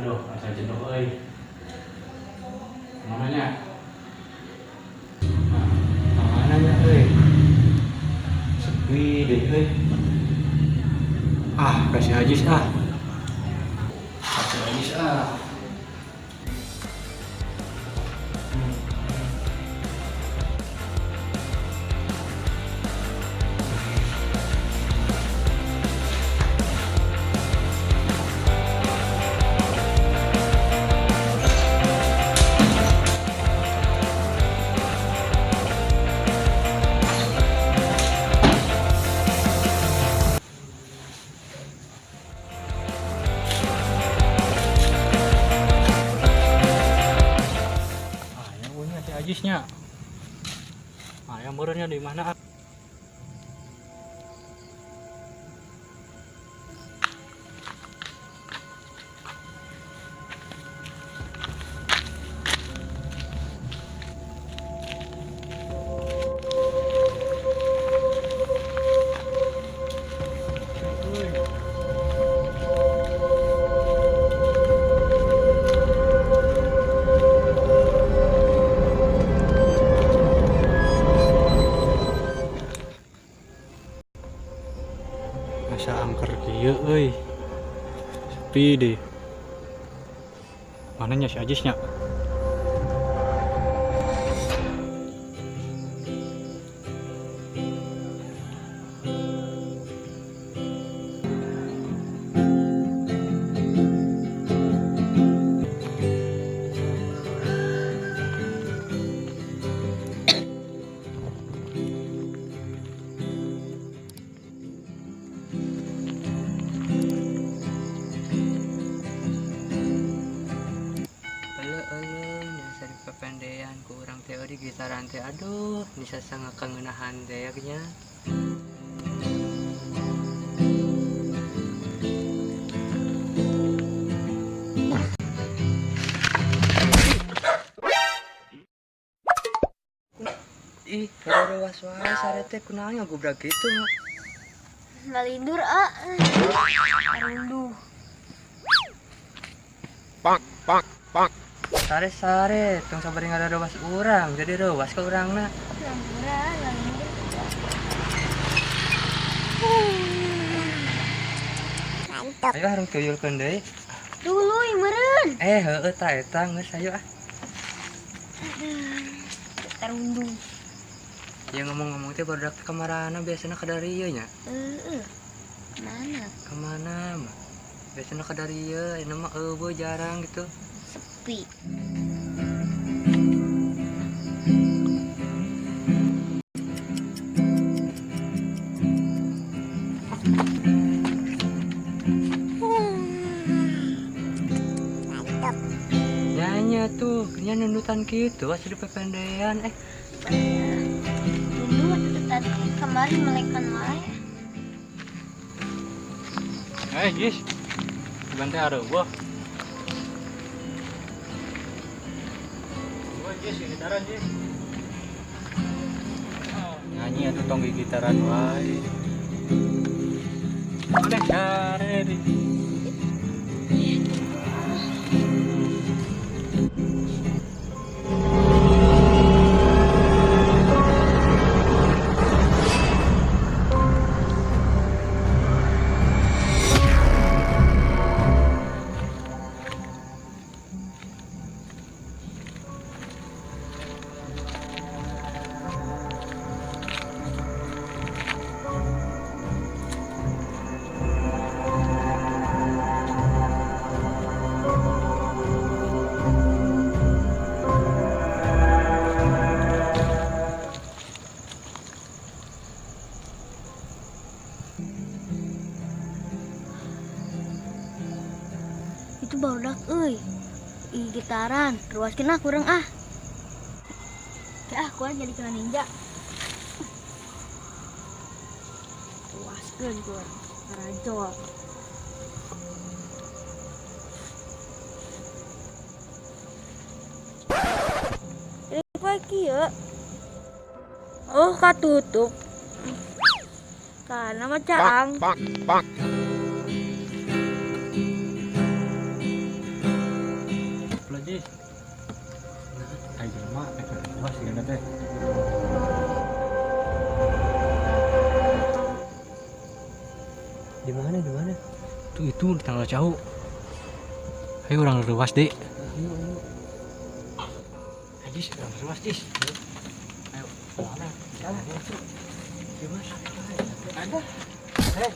Aduh, asa jenuh euy. Mana nya? Nah, mana nya euy? Sepi deh euy. Ah, kasih Ajis ah. Kasih Ajis ah. Aya punya si Ajisnya. Aya meureunnya di mana? Asa angker kieu euy. Sepi deh. Mana nya si Ajisnya? Euleuh euleuh dasar pependean ku urang teh euy gitaran teh, aduh bisa sangat kangeunahan teh nya. Ih, reuwas wae sare teh, kunaon ngagubrak kitu mah? Ngalindur ah. Arunduh. Sare sare, tong sabari ngareuwas urang, jadi reuwas ka urangna. Ngampura, ngalindur. Mantap. Ayo harung tuyulkeun deui. Tuluy meureun. Eh, heueuh ta eta geus ayo ah. Tarundung. Ya ngomong-ngomong teh barudak teh kamarana biasana ka darieu nya. Heeh. Mana? Kamana mah? Biasana ka darieu, ayeuna mah eueuh jarang gitu. Sepi. Mantap. Nyanyi tuh, nya nundutan kitu asa dipependean eh. Dulu tadi kemarin melekan wae. Eh, Jis. Bukan teh areuweuh. Wah, Jis, gitaran, Jis. Nyanyi atuh tong gitaran wae. Udah sare di. Itu barudak euy. Ih gitaran, ruaskeun ah kurang ah. Ya ah, kurang jadi kena ninja. Ruaskeun kurang. Rajol. Ini pagi ya. Oh, katutup. Karena mah caang. Luas sigana teh. Di mana di mana? Tuh itu di tanggal jauh. Ayo urang leuwas deui. Ayo ayo. Ayo Jis, urang leuwas Jis. Ayo. Mana? Salah. Di mana? Ada. Hei.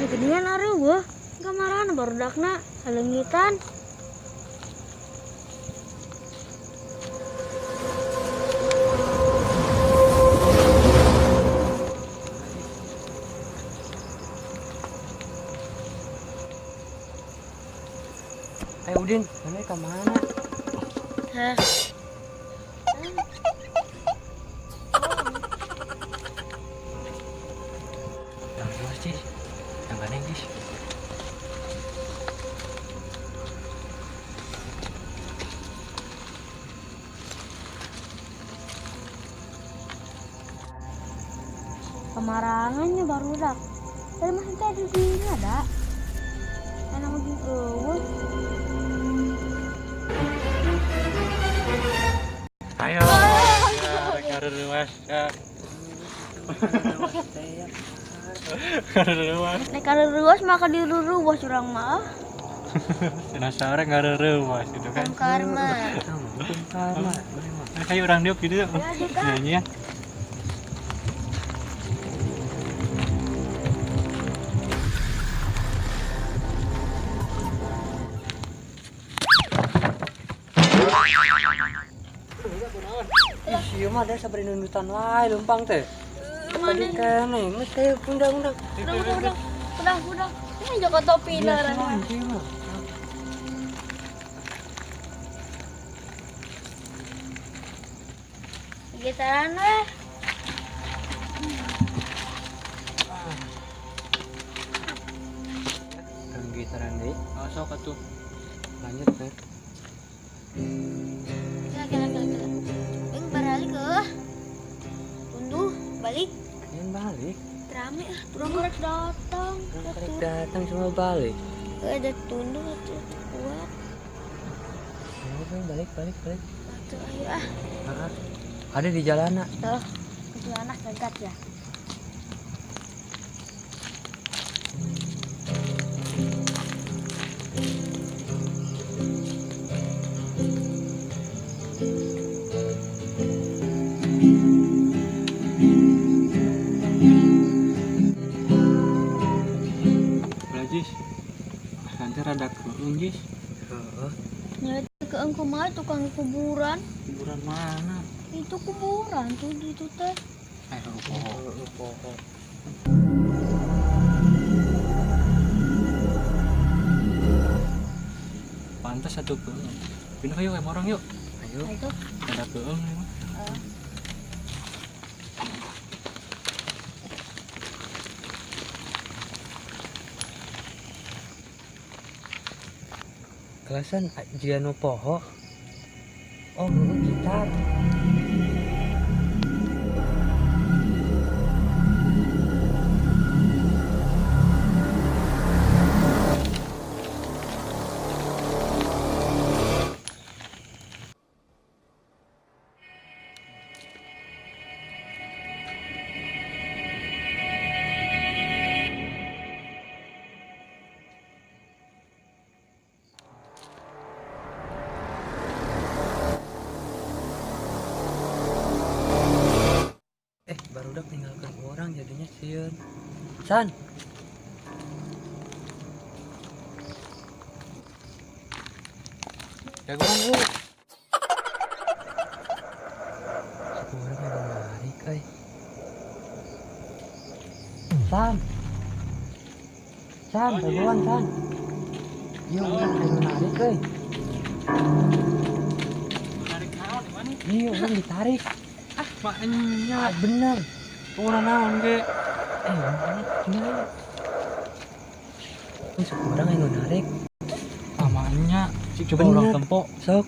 Ya geningan areueuh. Kamarana barudakna haleungitan. Ayo Udin, mana ke mana? Hah. Urang leuwas Jis. Yang gandeng Jis. Kemarangannya barudak. Tadi masih tadi di sini ada. Enak lagi eueuh. Ayo. Kareuwas. Kareuwas. Nek kareuwas maka diruruwas urang mah. Cenah sore ngareurewas gitu kan. Hukum karma. Hukum karma. Ayo urang diuk gitu. Ya, diuk, ah. Nyanyi ya. Ih, ieu mah ada sabari nundutan wae leumpang teh. Tadi kene geus teh undang-undang. Udah, udah, udah. Udah, udah. Ini joko topi Iya, lah. ieu mah. Gitaran weh. Kang gitaran deui. Oh, sok atuh. Lanjut teh. Kira, kira, kira, kira. Yang balik ke. Tunduh, balik. Yang balik. Rame ah, turun korek datang. Orang karek datang semua balik. Ada tunduh atuh kuat. Ayo bang, balik balik balik. Atuh ayo ah. Heeh. Ada di jalan nak. Tuh, itu anak dekat ya. Ulah Jis. Nanti rada keung Jis. Heeh. Ya keung kumaha tukang kuburan. Kuburan mana? Itu kuburan tuh di itu teh. Ayo poho. Heeh, poho. Pantes satu keung. Pindah yuk emang orang yuk. Ayo. Nah, itu. Rada keung emang. Kelasan jika nu poho. Oh, heeh, gitar. Barudak tinggalkan orang jadinya sieun. San. Jagoan lu. Orang ada narik euy. San. San, jagoan San. Iya, orang ada narik euy. Narik naon di mana? Iya, orang ditarik. Ah, maknya. Ah, bener. Urang naon ge? Mana? Tinggal. Ini sok orang yang narik. Ah, maknya. Cik coba Bener. urang tempo. Sok.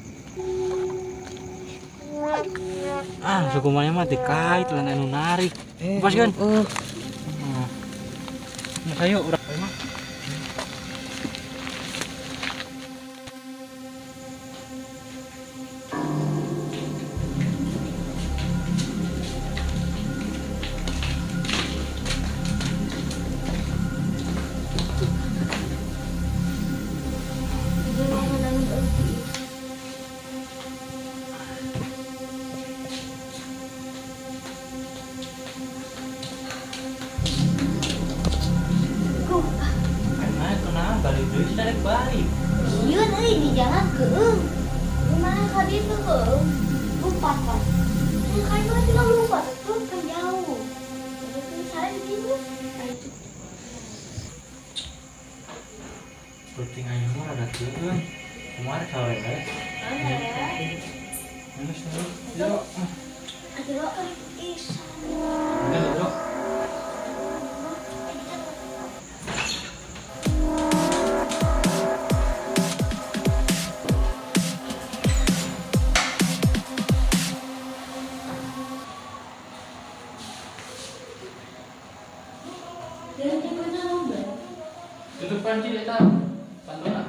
Ah, suku mana mah dikait lain anu narik. Pas kan? Heeh. Nah, ayo urang mah. Balik. Iya euy di jalan keung. Kumaha ka ditu keung? Lumpat kan. Kan mah tinggal lumpat tuh kan jauh. Jadi saya di ditu. Ayo. Penting aing mah rada keung. Kumaha sore guys. Geus yo. Aduh, isan. Aduh. Tutup panci eta pantona.